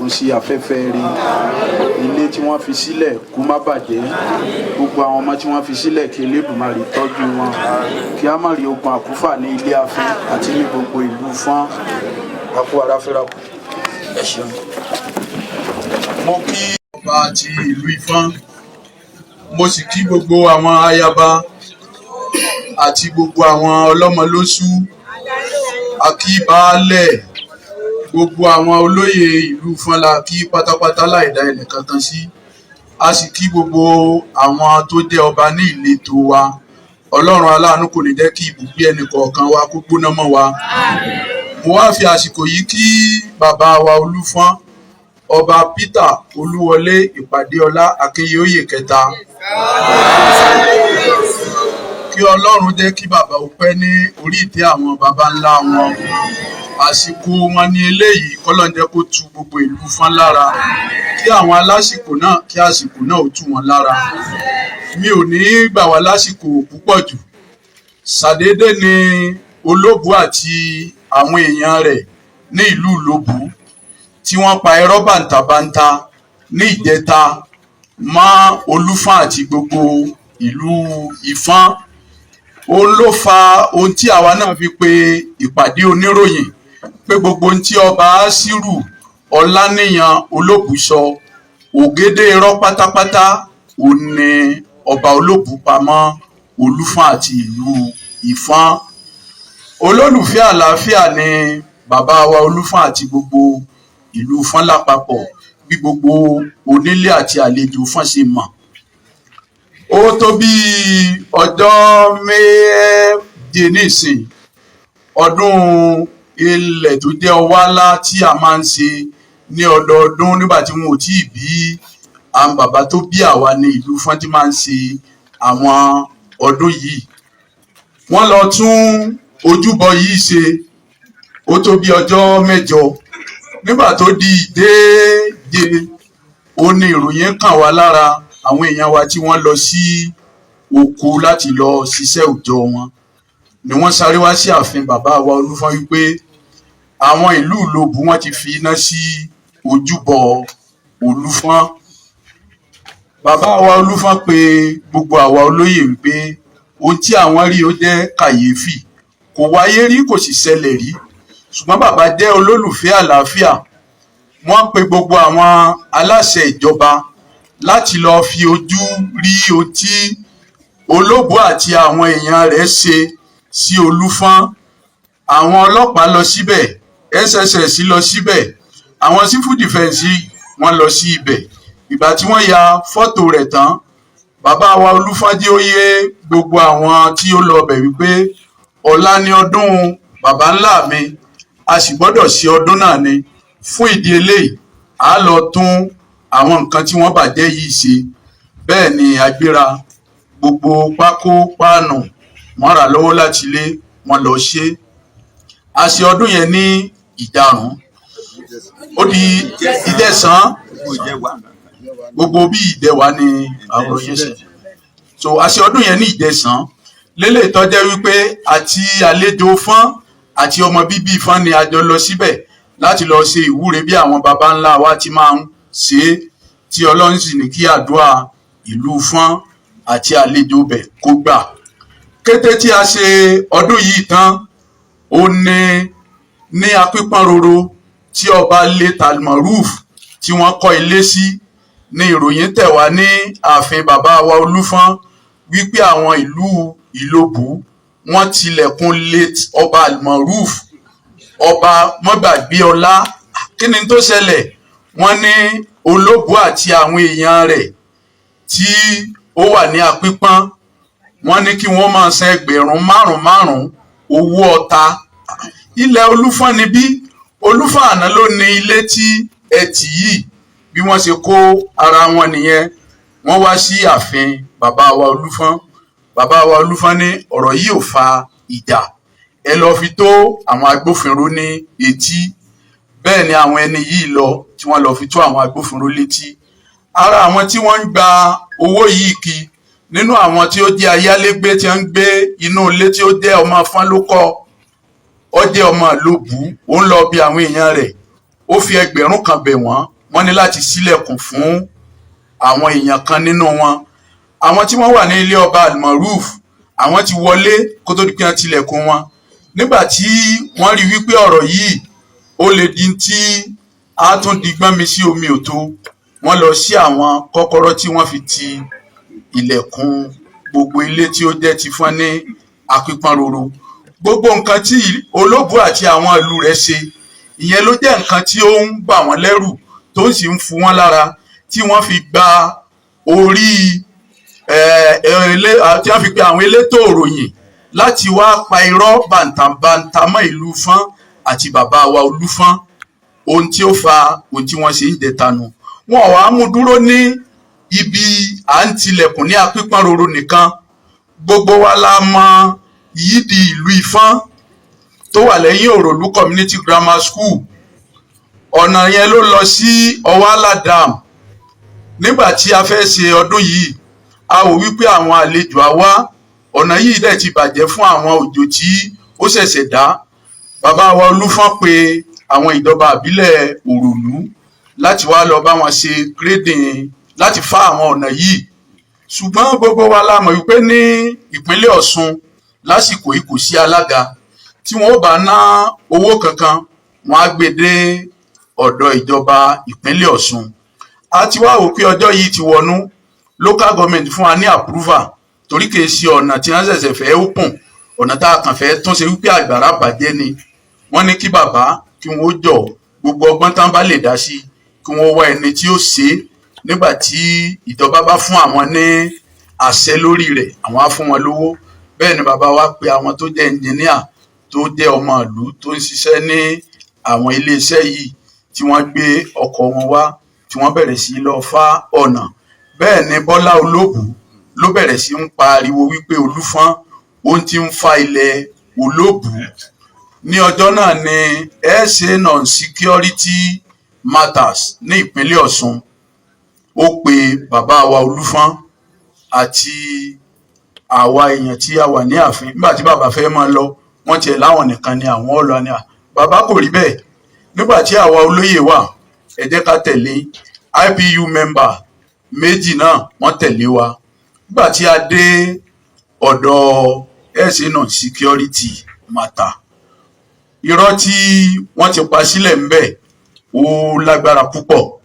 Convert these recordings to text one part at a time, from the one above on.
kángun sí afẹ́fẹ́ rí. Ilé tí wọ́n fi sílẹ̀ kó má bàjẹ́. Gbogbo àwọn ọmọ tí wọ́n fi sílẹ̀, kí Elédùmarè tọ́jú wọn, kí á má rí ogun àkúfà ní ilé Afin àti ní gbogbo ìlú Fọ́n. Akú ara fẹ́ra kù. Ẹ ṣeun. Mo kí ọba ti ìlú Ifọ̀n, mo sì kí gbogbo àwọn ayaba àti gbogbo àwọn ọlọ́mọlóṣù, àkí baálẹ̀, gbogbo àwọn olóyè ìlú Ifọ̀n la kí pátápátá láì dá ẹnìkankan sí. A sì kí gbogbo àwọn tó jẹ́ ọba ní ìletò wa. Ọlọ́run aláàánú kò ní jẹ́ kí ibùgbé ẹnì kọ̀ọ̀kan wa kó gbóná mọ́ wa. Mo wá fi àsìkò yìí kí bàbá wa Olúfọ́n, Ọba Peter Olúwọlé Ìpàdéọlá Akínyẹóyè kẹta, kí Ọlọ́run jẹ́ kí bàbá ó pẹ́ ní orí ìtẹ́ àwọn baba ńlá wọn. Àsìkò wọn ní eléyìí, kọ́lọ́n jẹ́ kó tu gbogbo ìlú Fọ́n lára, kí àwọn alásìkò náà, kí àsìkò náà ó tù wọ́n lára. Mi ò ní gbà wá lásìkò púpọ̀ jù. Ṣàdédé ni Olóbù àti àwọn èèyàn rẹ̀ ní ìlú Ìlóbù tí wọ́n pa irọ́ bàǹtàbàǹtà ní ìjẹta mọ́ Olúfọ́n àti gbogbo ìlú Ìfọ́n. Òun ló fa ohun tí àwa náà fi pe ìpàdé oníròyìn pé gbogbo ohun tí Ọba Asiru Ọláníyan Olóbù sọ, ògèdè irọ́ pátápátá òun ni Ọba Olóbù pamọ́ Olúfọ́n àti ìlú Ìfọ́n. Olólùfẹ́ àlàáfíà ni bàbá wa Olúfọ́n àti gbogbo ìlú Ìfọ́n lápapọ̀, bí gbogbo onílé àti àlejò Ìfọ́n ṣe mọ̀. Ó tó bí ọjọ́ 7 nísìn, ọdún ilẹ̀ tó jẹ́ ọwálá tí a máa ń ṣe ní ọdọọdún nígbà tí wọn ò tí ì bí àwọn bàbá tó bí àwa ní ìlú Ìfọ́n tí máa ń ṣe àwọn ọdún yìí. Wọ́n lọ tún ojúbọ yìí ṣe. Ó tó bí ọjọ́ 8 nígbà tó di déédéé, ó ní ìròyìn kàn wá lára àwọn èèyàn wa tí wọ́n lọ sí oko láti lọ ṣiṣẹ́ òòjọ́ wọn ni wọ́n sáré wá sí ààfin bàbá wa Olúfọ́n wípé àwọn ìlú Ìlobù, wọ́n ti fi iná sí ojúbọ Olúfọ́n. Bàbá wa Olúfọ́n pé gbogbo àwa olóyè wípé ohun tí àwọn rí, ó jẹ́ kàyéfì, kò wáyé rí, kò sì ṣẹlẹ̀ rí. Ṣùgbọ́n bàbá jẹ́ olólùfẹ́ àlàáfíà. Wọ́n pe gbogbo àwọn aláṣẹ ìjọba láti lọ́ọ́ fi ojú rí ohun tí Olóbù àti àwọn èèyàn rẹ̀ ṣe sí Olúfọ́n. Àwọn ọlọ́pàá lọ síbẹ̀, SSS lọ síbẹ̀, àwọn civil defence wọ́n lọ sí ibẹ̀. Ìgbà tí wọ́n ya fọ́tò rẹ̀ tán, bàbá wa Olúfọ́n jẹ́ ó yé gbogbo àwọn tí ó lọ bẹ̀ wípé ọ̀la ni ọdún baba ńlá mi, a sì gbọ́dọ̀ ṣe ọdún náà ni. Fún ìdí eléyìí, a lọ tún àwọn nǹkan tí wọ́n bàjẹ́ yìí ṣe. Bẹ́ẹ̀ ni agbéra gbogbo pákó, páànù, wọ́n rà lọ́wọ́ láti ilé, wọ́n lọ ṣe. A ṣe ọdún yẹn ní ìjarùn, ó di ìjẹsàn, gbogbo bí ìdẹwà ni àwọn yẹn ṣe. So a ṣe ọdún yẹn ní ìjẹsàn lélẹ̀, tọ́jẹ́ wípé àti àlejò Fọ́n àti ọmọ bíbí Fọ́n ni a jọ lọ síbẹ̀ láti lọ ṣe ìwúre bí àwọn baba ńlá wa ti máa ń ṣe é, tí Ọlọ́run sì ní kí àdúrà ìlú Fọ́n àti àlejò bẹ̀ kó gbà. Kété tí a ṣe ọdún yìí tán, ó ní Apípọ́nroro tí Ọba late Almaroof tí wọ́n kọ́ ilé sí ní ìròyìn tẹ̀ wá ní ààfin bàbá wa Olúfọ́n wípé àwọn ìlú Ìlobù, wọ́n tilẹ̀kùn late Ọba Almaroof, Ọba Mọ́gbàgbéọlá. Kí ni tó ṣẹlẹ̀? Wọ́n ní Olóbù àti àwọn èèyàn rẹ̀ tí ó wà ní Apípọ́n, wọ́n ní kí wọ́n máa san ẹgbẹ̀rún márùn márùn owó ọta. Ilẹ̀ Olúfọ́n ni bí Olúfọ́n àná ló ní ilé tí ẹ tì yìí. Bí wọ́n ṣe kó ara wọn nìyẹn, wọ́n wá sí ààfin bàbá wa Olúfọ́n. Bàbá wa Olúfọ́n ní ọ̀rọ̀ yìí ò fa ìjà, ẹ lọ́ọ́ fi tó àwọn agbófinró ní etí. Bẹ́ẹ̀ ni àwọn ẹni yìí lọ tí wọ́n lọ́ọ́ fi tó àwọn agbófinró létí. Ara àwọn tí wọ́n ń gba owó yìí kí nínú àwọn tí ó jẹ́ ayálégbé tí wọ́n ń gbé inú ilé tí ó jẹ́ ọmọ Fọ́n ló kọ́ ọ, jẹ́ ọmọ Ìlobù, ó ń lọ bí àwọn èèyàn rẹ̀, ó fi 1,000 bẹ̀ wọ́n. Wọ́n ní láti ṣílẹ̀kùn fún àwọn èèyàn kan nínú wọn. Àwọn tí wọ́n wà ní ilé ọba Almaroof, àwọn ti wọlé kó tó di pé wọ́n tilẹ̀kùn wọn. Nígbà tí wọ́n rí wípé ọ̀rọ̀ yìí ó lè di tí a tún di gbọ́n mi sí omi òtó, wọ́n lọ sí àwọn kọ́kọ́rọ́ tí wọ́n fi ti ilẹ̀kùn gbogbo ilé tí ó jẹ́ ti fún ní Apípọ́nroro. Gbogbo nǹkan tí Olóbù àti àwọn ìlú rẹ̀ ṣe, ìyẹn ló jẹ́ nǹkan tí ó ń bà wọ́n lẹ́rù, tó sì ń fu wọ́n lára, tí wọ́n fi gba orí tí wọ́n fi pe àwọn elétò òròyìn láti wá pa irọ́ bàǹtàbàǹtà mọ́ ìlú Fọ́n àti bàbá wa Olúfọ́n. Ohun tí ó fa ohun tí wọ́n ṣe ń jẹtanu, wọn ò wá mú dúró ní ibi à ń tilẹ̀kùn ní Apípọ́nroro nìkan. Gbogbo wa la mọ yídi ìlú Ifọ̀n tó wà lẹ́yìn Òròlú Community Grammar School. Ọ̀nà yẹn ló lọ sí Ọwálà Dam. Nígbà tí a fẹ́ ṣe ọdún yìí, a wò wípé àwọn àlejò á wá, ọ̀nà yìí dẹ̀ ti bàjẹ́ fún àwọn òjò tí ó ṣẹ̀ṣẹ̀ dá. Bàbá wa Olúfọ́n pe àwọn ìjọba àbílẹ̀ Òròlú láti wá lọ bá wọn ṣe grading, láti fá àwọn ọ̀nà yìí. Ṣùgbọ́n gbogbo wa la mọ̀ wípé ní ìpínlẹ̀ Ọ̀ṣun lásìkò yìí, kò sí alága tí wọn ó bá ná owó kankan, wọn á gbé dé ọ̀dọ̀ ìjọba ìpínlẹ̀ Ọ̀ṣun. A ti wá wò pé ọjọ́ yìí ti wọnú, local government fún wa ní approval, torí kìí ṣe ọ̀nà tí wọ́n ṣẹ̀ṣẹ̀ fẹ́ open, ọ̀nà tá a kàn fẹ́ tún ṣe wípé àgbàrá bàjẹ́ ni. Wọ́n ní kí bàbá kí wọ́n ó jọ gbogbo ọgbọ́n tán bá lè dá sí, kí wọ́n wá ẹni tí ó ṣe é. Nígbà tí ìjọba bá fún àwọn ní àṣẹ lórí rẹ̀, àwọn á fún wọn lówó. Bẹ́ẹ̀ ni bàbá wa pe àwọn tó jẹ́ engineer, tó jẹ́ ọmọ ìlú, tó ń ṣiṣẹ́ ní àwọn iléeṣẹ́ yìí, tí wọ́n gbé ọkọ̀ wọn wá, tí wọ́n bẹ̀rẹ̀ sí lọ fá ọ̀nà. Bẹ́ẹ̀ ni Bọ́lá Olóbù ló bẹ̀rẹ̀ sí ń pariwo wípé Olúfọ́n ó ti ń fa ilẹ̀ Olóbù. Ní ọjọ́ náà ni SA on Security Matters ní ìpínlẹ̀ Ọ̀ṣun ó pe bàbá wa Olúfọ́n àti àwa èèyàn tí a wà ní ààfin. Nígbà tí bàbá fẹ́ máa lọ, wọ́n tiẹ̀ láwọn nìkan ni àwọn ọ̀lọ́ ni à. Bàbá, kò rí bẹ́ẹ̀. Nígbà tí àwa olóyè wà, ẹ jẹ́ ká tẹ̀lé. IPU member méjì náà, wọ́n tẹ̀lé wa. Nígbà tí a dé ọ̀dọ̀ SA on Security Matter, irọ́ tí wọ́n ti pa sílẹ̀ ńbẹ̀ ó lágbára púpọ̀.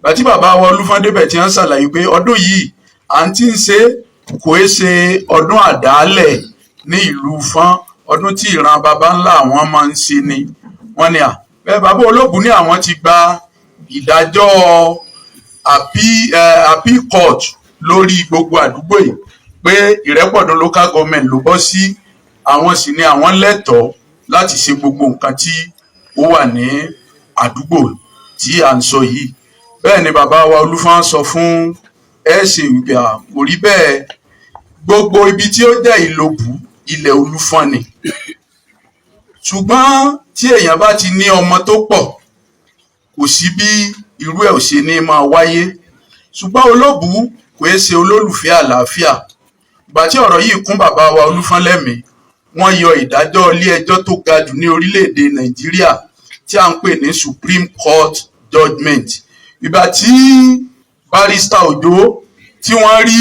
Gbàtí bàbá wa Olúfọ́n débẹ̀, tí wọ́n ṣàlàyé pé ọdún yìí à ń tí ń ṣe kò é ṣe ọdún àdálẹ̀ ní ìlú Fọ́n, ọdún tí ìran baba ńlá àwọn máa ń ṣe ni. Wọ́n ní à bẹ́ẹ̀, bàbá Olóbù ní àwọn ti gba ìdájọ́ appeal court lórí gbogbo àdúgbò yìí, pé Ìrẹ́pọ̀dún Local Government ló bọ́ sí, àwọn sì ni àwọn lẹ́tọ̀ọ́ láti ṣe gbogbo nǹkan tí ó wà ní àdúgbò tí à ń sọ yìí. Bẹ́ẹ̀ ni bàbá wa Olúfọ́n sọ fún ẹ ṣe wípé à kò rí bẹ́ẹ̀, gbogbo ibi tí ó jẹ́ Ìlobù, ilẹ̀ Olúfọ́n ni. Ṣùgbọ́n tí èèyàn bá ti ní ọmọ tó pọ̀, kò sí bí irú ẹ̀ ò ṣe ní máa wáyé. Ṣùgbọ́n Olóbù kò é ṣe olólùfẹ́ àlàáfíà. Ìgbà tí ọ̀rọ̀ yìí kún bàbá wa Olúfọ́n lẹ́mìí, wọ́n yọ ìdájọ́ ilé ẹjọ́ tó ga jù ní orílẹ̀-èdè Nàìjíríà tí à ń pè ní Supreme Court judgement. Ìgbà tí Barrister Òjó tí wọ́n rí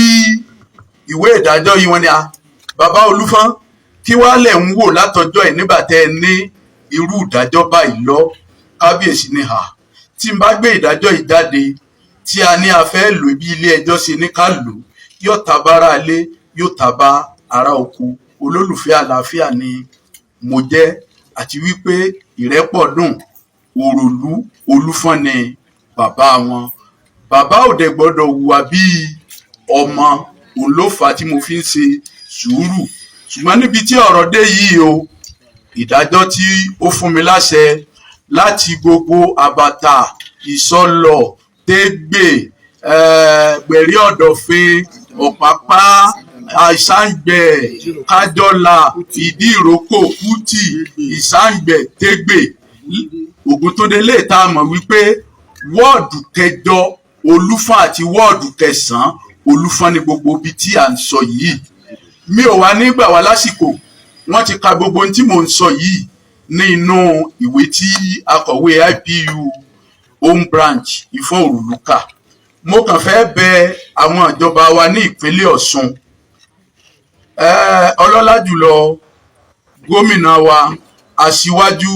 ìwé ìdájọ́ yìí, wọ́n ní a bàbá Olúfọ́n, kí wàá lẹ̀ ń wò látọjọ́ ẹ̀ nígbà tẹ́ ẹ ní irú ìdájọ́ báyìí lọ? Kábíyèsí ni hà tí n bá gbé ìdájọ́ yìí jáde, tí a ní a fẹ́ lò bí ilé ẹjọ́ ṣe ní ká lò, yóò ta bá ará ilé, yóò ta bá ará oko. Olólùfẹ́ àlàáfíà ni mo jẹ́, àti wípé Ìrẹ́pọ̀dùn Òròlú Olúfọ́n ni bàbá wọn. Bàbá ò dẹ̀ gbọ́dọ̀ hùwà bíi ọmọ. Òun ló fà á tí mo fi ń ṣe sùúrù. Ṣùgbọ́n níbi tí ọ̀rọ̀ dé yìí o, ìdájọ́ tí ó fún mi láṣẹ láti gbogbo àbàtà, Ìsọlọ̀, Tégbè, Gbẹ̀rí, Ọ̀dọ̀fin, Ọ̀pápá, Ìsàngbẹ̀, Kájọlà, Ìdí Ìrókò, Kútì, Ìsàngbẹ̀, Tégbè, Ògúntúndé lè tá a mọ̀ wípé wọ́ọ̀dù kẹjọ Olúfọ́n àti wọ́ọ̀dù kẹsàn-án Olúfọ́n ní gbogbo ibi tí à ń sọ yìí. Mi ò wá nígbà wá lásìkò, wọ́n ti ka gbogbo ohun tí mò ń sọ yìí ní inú ìwé tí akọ̀wé IPU Home Branch Ìfọ̀n Òrùlùkà. Mo kàn fẹ́ bẹ àwọn ìjọba wa ní ìpínlẹ̀ Ọ̀ṣun, ọlọ́lá jùlọ gómìnà wa, Aṣíwájú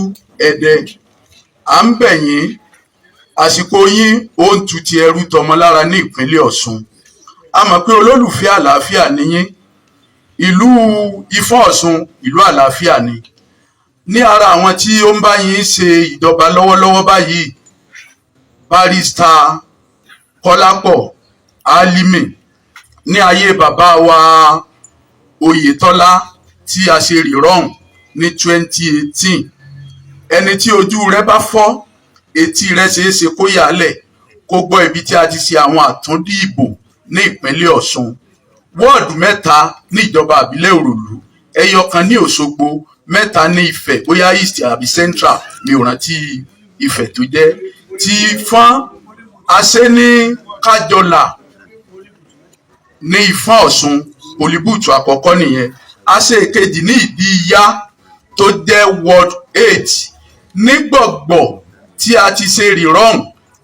Ẹ̀dẹ, à ń bẹ̀ yín. Àsìkò yín ó ń tu ti ẹrú tọmọ lára ní ìpínlẹ̀ Ọ̀ṣun. A mọ̀ pé olólùfẹ́ àlàáfíà ni yín. Ìlú Ifọ̀n Ọ̀ṣun, ìlú àlàáfíà ni. Ní ara àwọn tí ó ń bá yín ṣe ìjọba lọ́wọ́lọ́wọ́ báyìí, Barrister Kọ́lápọ̀ Álímì, ní ayé bàbá wa Oyètọ́lá tí a ṣe rírọ̀hún ní 2018, ẹni tí ojú rẹ̀ bá fọ́, etí rẹ̀ ṣeé ṣe kó yálẹ̀ kó gbọ́ ibi tí a ti ṣe àwọn àtúndì ìbò ní ìpínlẹ̀ Ọ̀ṣun. Wọ́ọ̀dù mẹ́ta ní ìjọba àbílẹ̀ Òròlú, ẹyọ kan ní Òṣogbo, mẹ́ta ní Ifẹ̀, bóyá East àbí Central, mi ò rántí Ifẹ̀ tó jẹ́ ti Fọ́n. Àṣẹ ní Kájọlà ní Ifọ̀n Ọ̀ṣun, polling booth àkọ́kọ́ nìyẹn. Àṣẹ èkejì ní Ìdí Ìyá tó jẹ́ ward 8 ní Gbọ̀gbọ̀ tí a ti ṣe rírọ̀hún.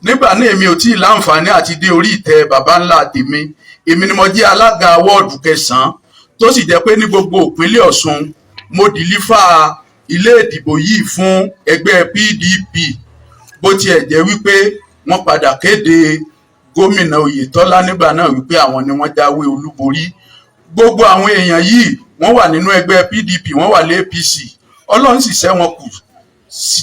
Nígbà náà, èmi ò tí ì láǹfààní àti dé orí ìtẹ́ baba ńlá tèmi. Èmi ni mo jẹ́ alága wọ́ọ̀dù kẹsàn-án, tó sì jẹ́ pé ní gbogbo ìpínlẹ̀ Ọ̀ṣun, mo deliver ilé ìdìbò yìí fún ẹgbẹ́ PDP, bó tiẹ̀ jẹ́ wípé wọ́n padà kéde gómìnà Oyètọ́lá nígbà náà wípé àwọn ni wọ́n jáwé olúborí. Gbogbo àwọn èèyàn yìí, wọ́n wà nínú ẹgbẹ́ PDP, wọ́n wà ní APC. Ọlọ́run sì ṣẹ́ wọn kù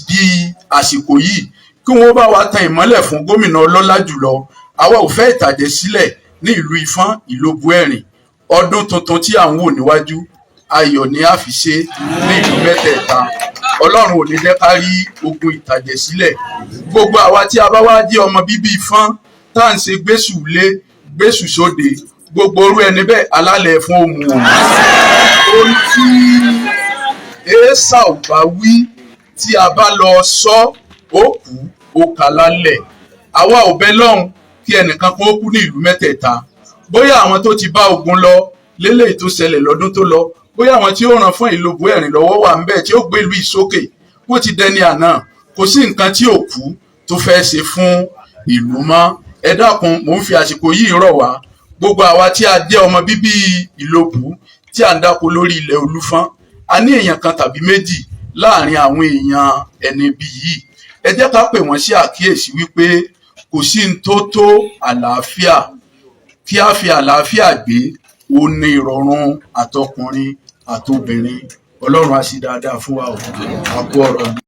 di àsìkò yìí kí wọ́n bá wa tan ìmọ́lẹ̀ fún gómìnà ọlọ́lá jùlọ. Àwa ò fẹ́ ìtàjẹ̀ sílẹ̀ ní ìlú Ifọ̀n Ìlóbù Ẹ̀rìn. Ọdún tuntun tí à ń wò níwájú, ayọ̀ ni a fi ṣe ní ìlú mẹ́tẹ̀ẹ̀ta. Ọlọ́run ò ní jẹ́ ká rí ogun ìtàjẹ̀ sílẹ̀. Gbogbo àwa tí a bá wá jẹ́ ọmọ bíbí Ifọ̀n tá à ń ṣe gbésù lé gbésù sóde, gbogbo orú ẹni bẹ́ẹ̀, alálẹ̀ fún òmù òun. Ohun tí èèṣà ò bá wí, tí a bá lọ sọ, ó kú ó kà lálẹ̀. Àwa ò bẹ lọ́hùn kí ẹnìkan kan ó kú ní ìlú mẹ́tẹ̀ẹ̀ta. Bóyá àwọn tó ti bá ogun lọ lélẹ́yìí tó ṣẹlẹ̀ lọ́dún tó lọ, bóyá àwọn tí ó ràn fún Ìlóbù Ẹ̀rìn lọ́wọ́ wà ń bẹ̀ tí ó gbé ìlú ìsókè, wọ́n ti dẹni àná. Kò sí nǹkan tí ò kú tó fẹ́ ṣe fún ìlú mọ́. Ẹ dákun, mò ń fi àsìkò yìí rọ̀ wá, gbogbo àwa tí a jẹ́ ọmọ bíbí Ìlóbù tí à ń dáko lórí ilẹ̀ Olúfọ́n. A ní èèyàn kan tàbí méjì láàrin àwọn èèyàn ẹni ibi yìí. Ẹ jẹ́ ká pè wọ́n sí àkíyèsí wípé kò sí ní tó tó àlàáfíà. Kí a fi àlàáfíà gbé, ó ní ìrọ̀rùn àtọkùnrin àtobìnrin. Ọlọ́run á sì dáadáa fún wa o. Àkó ọ̀rọ̀.